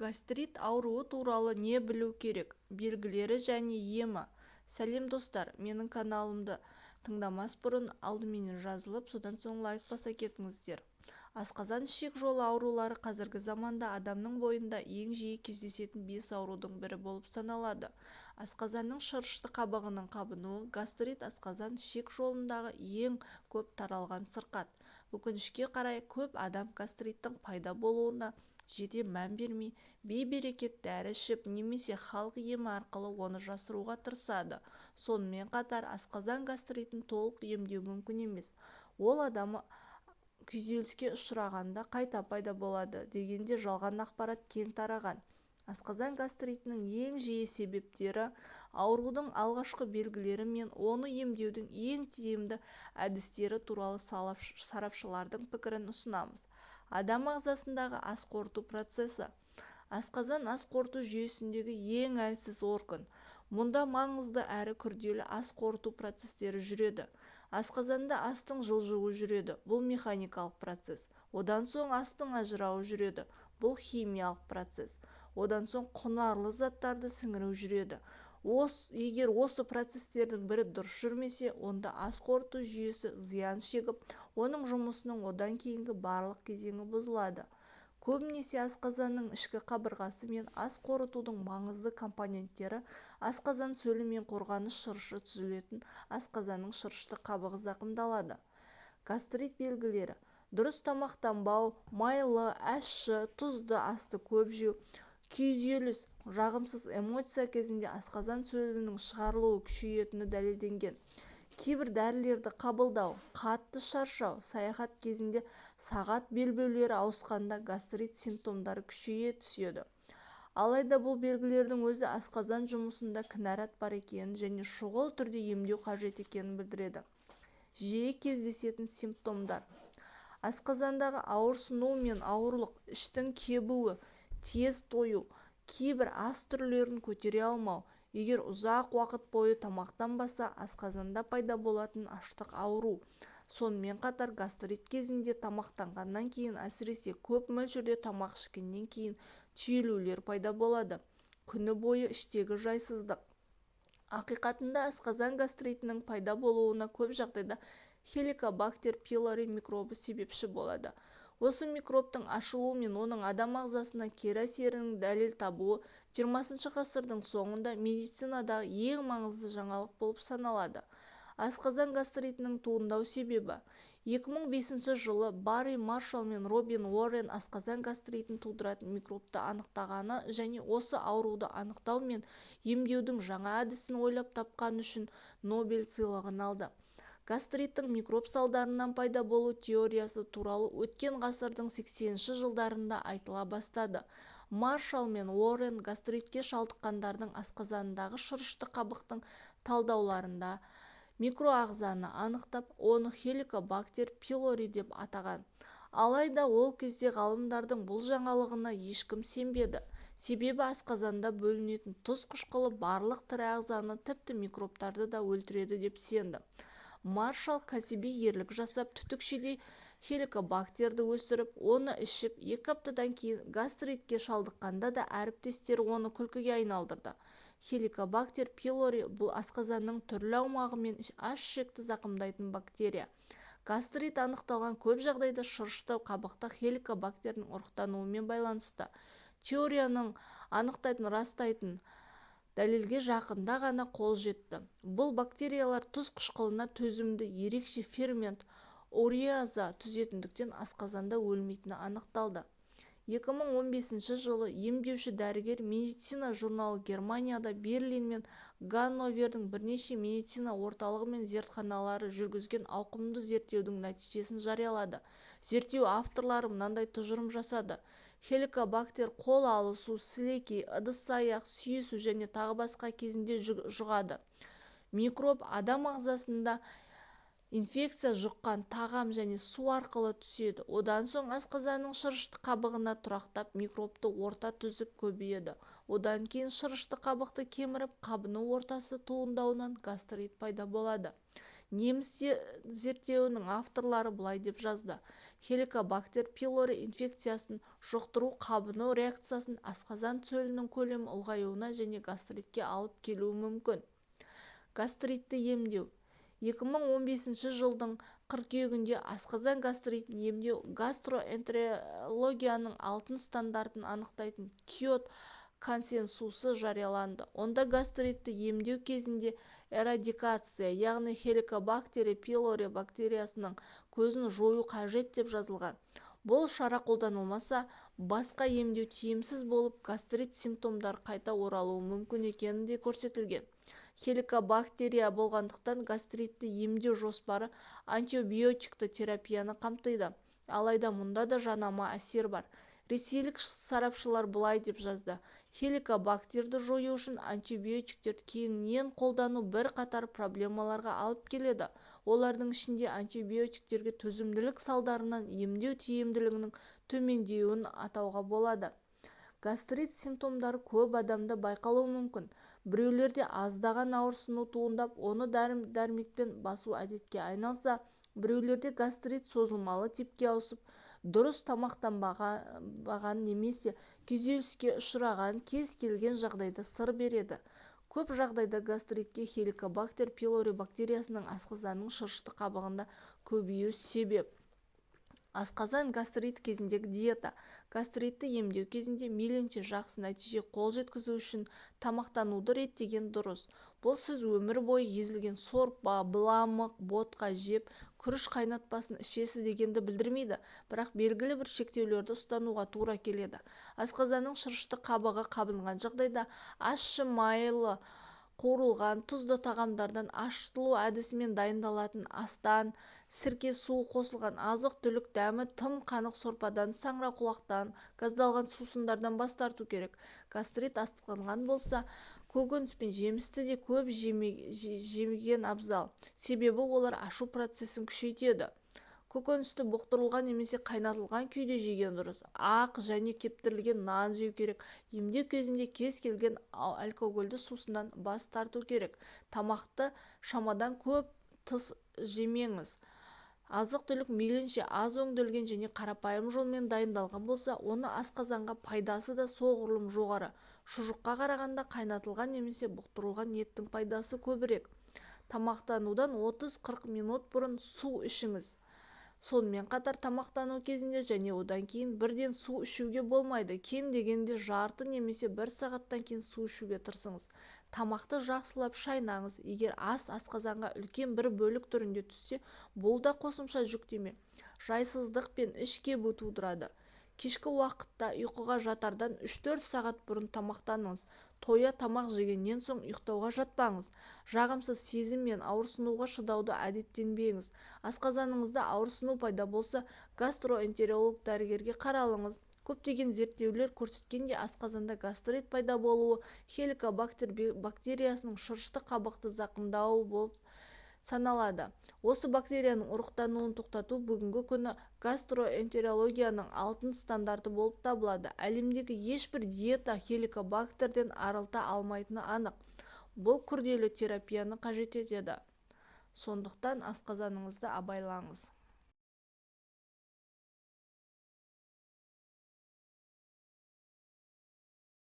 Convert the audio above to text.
Гастрит ауруы туралы не білу керек? Белгілері және емі. Сәлем, достар! Менің каналымды тыңдамас бұрын алдыменен жазылып, содан соң лайк баса кетіңіздер. Асқазан-ішек жолы аурулары қазіргі заманда адамның бойында ең жиі кездесетін бес аурудың бірі болып саналады. Асқазанның шырышты қабығының қабынуы гастрит асқазан-ішек жолындағы ең көп таралған сырқат. Өкінішке қарай, көп адам гастриттің пайда болуына жете мән бермей, бей-берекет дәрі ішіп немесе халық емі арқылы оны жасыруға тырысады. Сонымен қатар, асқазан гастритін толық емдеу мүмкін емес, ол адам күйзеліске ұшырағанда қайта пайда болады деген де жалған ақпарат кең тараған. Асқазан гастритінің ең жиі себептері, аурудың алғашқы белгілері мен оны емдеудің ең тиімді әдістері туралы сарапшылардың пікірін ұсынамыз. Адам ағзасындағы ас қорыту процесі. Асқазан ас қорыту жүйесіндегі ең әлсіз орган. Мұнда маңызды әрі күрделі ас қорыту процестері жүреді. Асқазанда астың жылжуы жүреді, бұл механикалық процесс. Одан соң астың ажырауы жүреді, бұл химиялық процесс. Одан соң құнарлы заттарды сіңіру жүреді. Егер осы процестердің бірі дұрыс жүрмесе, онда ас қорыту жүйесі зиян шегіп, оның жұмысының одан кейінгі барлық кезеңі бұзылады. Көбінесе асқазанның ішкі қабырғасы мен ас қорытудың маңызды компоненттері асқазан сөлі мен қорғаныш шырышы түзілетін асқазанның шырышты қабығы зақымдалады. Гастрит белгілері: дұрыс тамақтанбау, майлы, ащы, тұзды асты көп жеу, күйзеліс, жағымсыз эмоция кезінде асқазан сөлінің шығарылуы күшейетіні дәлелденген. Кейбір дәрілерді қабылдау, қатты шаршау, саяхат кезінде сағат белбеулері ауысқанда гастрит симптомдары күшейе түседі. Алайда бұл белгілердің өзі асқазан жұмысында кінәрат бар екенін және шұғыл түрде емдеу қажет екенін білдіреді. Жиі кездесетін симптомдар: асқазандағы ауырсыну мен ауырлық, іштің кебуі, тез тою, кейбір ас түрлерін көтере алмау, егер ұзақ уақыт бойы тамақтанбаса, асқазанда пайда болатын аштық ауру. Сонымен қатар гастрит кезінде тамақтанғаннан кейін, әсіресе көп мөлшерде тамақ ішкеннен кейін түйілулер пайда болады. Күні бойы іштегі жайсыздық. Ақиқатында асқазан гастритінің пайда болуына көп жағдайда хеликобактер пилори микробы себепші болады. Осы микробтың ашылуы мен оның адам ағзасына кері әсерінің дәлел табуы 20 ғасырдың соңында медицинадағы ең маңызды жаңалық болып саналады. Асқазан гастритінің туындау себебі. 2005 жылы Барри Маршалл мен Робин Уоррен асқазан гастритін тудыратын микробты анықтағаны және осы ауруды анықтау мен емдеудің жаңа әдісін ойлап тапқаны үшін Нобель сыйлығын алды. Гастриттің микроб салдарынан пайда болу теориясы туралы өткен ғасырдың 80 жылдарында айтыла бастады. Маршалл мен Уоррен гастритке шалдыққандардың асқазанындағы шырышты қабықтың талдауларында микроағзаны анықтап, оны хеликобактер пилори деп атаған. Алайда ол кезде ғалымдардың бұл жаңалығына ешкім сенбеді. Себебі асқазанда бөлінетін тұз қышқылы барлық тірі ағзаны, тіпті микробтарды да өлтіреді деп сенді. Маршалл кәсіби ерлік жасап, түтікшедей хеликобактерді өсіріп, оны ішіп, 2 аптадан кейін гастритке шалдыққанда да әріптестері оны күлкіге айналдырды. Хеликобактер пилори бұл асқазанның түрлі аумағы мен аш ішекті зақымдайтын бактерия. Гастрит анықталған көп жағдайда шырышты қабықта хеликобактердің ұрықтануымен байланысты. Теорияның анықтайтын растайтын дәлелге жақында ғана қол жетті. Бұл бактериялар тұз қышқылына төзімді ерекше фермент уреаза түзетіндіктен асқазанда өлмейтіні анықталды. 2015 жылы емдеуші дәрігер Медицина журналы Германияда Берлин мен Ганновердің бірнеше медицина орталығы мен зертханалары жүргізген ауқымды зерттеудің нәтижесін жариялады. Зерттеу авторлары мынандай тұжырым жасады: хеликобактер қол алысу, сілекей, ыдыс-аяқ, сүйісу және тағы басқа кезінде жұғады. Микроб адам ағзасында инфекция жұққан тағам және су арқылы түседі. Одан соң асқазанның шырышты қабығына тұрақтап, микробты орта түзіп көбейеді. Одан кейін шырышты қабықты кеміріп, қабыну ортасы туындауынан гастрит пайда болады. Неміс зерттеуінің авторлары былай деп жазды: Хеликобактер пилори инфекциясын жұқтыру қабыну реакциясын, асқазан сөлінің көлемі ұлғаюына және гастритке алып келуі мүмкін. Гастритті емдеу. 2015 жылдың қыркүйегінде асқазан гастритін емдеу гастроэнтерологияның алтын стандартын анықтайтын Киот консенсусы жарияланды. Онда гастритті емдеу кезінде эрадикация, яғни хеликобактер пилори бактериясының көзін жою қажет деп жазылған. Бұл шара қолданылмаса, басқа емдеу тиімсіз болып, гастрит симптомдары қайта оралуы мүмкін екені де көрсетілген. Хеликобактерия болғандықтан гастритті емдеу жоспары антибиотикті терапияны қамтиды. Алайда мұнда да жанама әсер бар. Ресейлік сарапшылар былай деп жазды: хеликобактерді жою үшін антибиотиктерді кеңінен қолдану бірқатар проблемаларға алып келеді. Олардың ішінде антибиотиктерге төзімділік салдарынан емдеу тиімділігінің төмендеуін атауға болады. Гастрит симптомдары көп адамда байқалуы мүмкін. Біреулерде аздаған ауырсыну туындап, оны дәрі-дәрмекпен басу әдетке айналса, біреулерде гастрит созылмалы типке ауысып, дұрыс тамақтанбаған немесе күйзеліске ұшыраған кез келген жағдайда сыр береді. Көп жағдайда гастритке хеликобактер пилори бактериясының асқазанның шырышты қабығында көбеюі себеп. Асқазан гастриті кезіндегі диета. Гастритті емдеу кезінде мейлінше жақсы нәтиже қол жеткізу үшін тамақтануды реттеген дұрыс. Бұл сіз өмір бойы езілген сорпа, быламық, ботқа жеп, күріш қайнатпасын ішесіз дегенді білдірмейді, бірақ белгілі бір шектеулерді ұстануға тура келеді. Асқазанның шырышты қабығы қабынған жағдайда ащы, майлы, қуырылған, тұзды тағамдардан, ашытылу әдісімен дайындалатын астан, сірке суы қосылған азық-түлік, дәмі тым қанық сорпадан, саңырауқұлақтан, газдалған сусындардан бас тарту керек. Гастрит асқынған болса, көкөніс пен жемісті де көп жемеген абзал. Себебі олар ашу процесін күшейтеді. Көкөністі бұқтырылған немесе қайнатылған күйде жеген дұрыс. Ақ және кептірілген нан жеу керек. Емдеу кезінде кез келген алкогольді сусыннан бас тарту керек. Тамақты шамадан көп тыс жемеңіз. Азық-түлік мейлінше аз өңделген және қарапайым жолмен дайындалған болса, оны асқазанға пайдасы да соғұрлым жоғары. Шұжыққа қарағанда қайнатылған немесе бұқтырылған еттің пайдасы көбірек. Тамақтанудан 30-40 минут бұрын су ішіңіз. Сонымен қатар тамақтану кезінде және одан кейін бірден су ішуге болмайды. Кем дегенде жарты немесе бір сағаттан кейін су ішуге тырысыңыз. Тамақты жақсылап шайнаңыз. Егер ас асқазанға үлкен бір бөлік түрінде түссе, бұл да қосымша жүктеме, жайсыздық пен іш кебу тудырады. Кешкі уақытта ұйқыға жатардан 3-4 сағат бұрын тамақтаныңыз. Тоя тамақ жегеннен соң ұйықтауға жатпаңыз. Жағымсыз сезім мен ауырсынуға шыдауды әдеттенбеңіз. Асқазаныңызда ауырсыну пайда болса, гастроэнтеролог дәрігерге қаралыңыз. Көптеген зерттеулер көрсеткендей, асқазанда гастрит пайда болуы хеликобактер бактериясының шырышты қабықты зақымдауы болып саналады. Осы бактерияның ұрықтануын тоқтату бүгінгі күні гастроэнтерологияның алтын стандарты болып табылады. Әлемдегі ешбір диета хеликобактерден арылта алмайтыны анық. Бұл күрделі терапияны қажет етеді. Сондықтан асқазаныңызды абайлаңыз.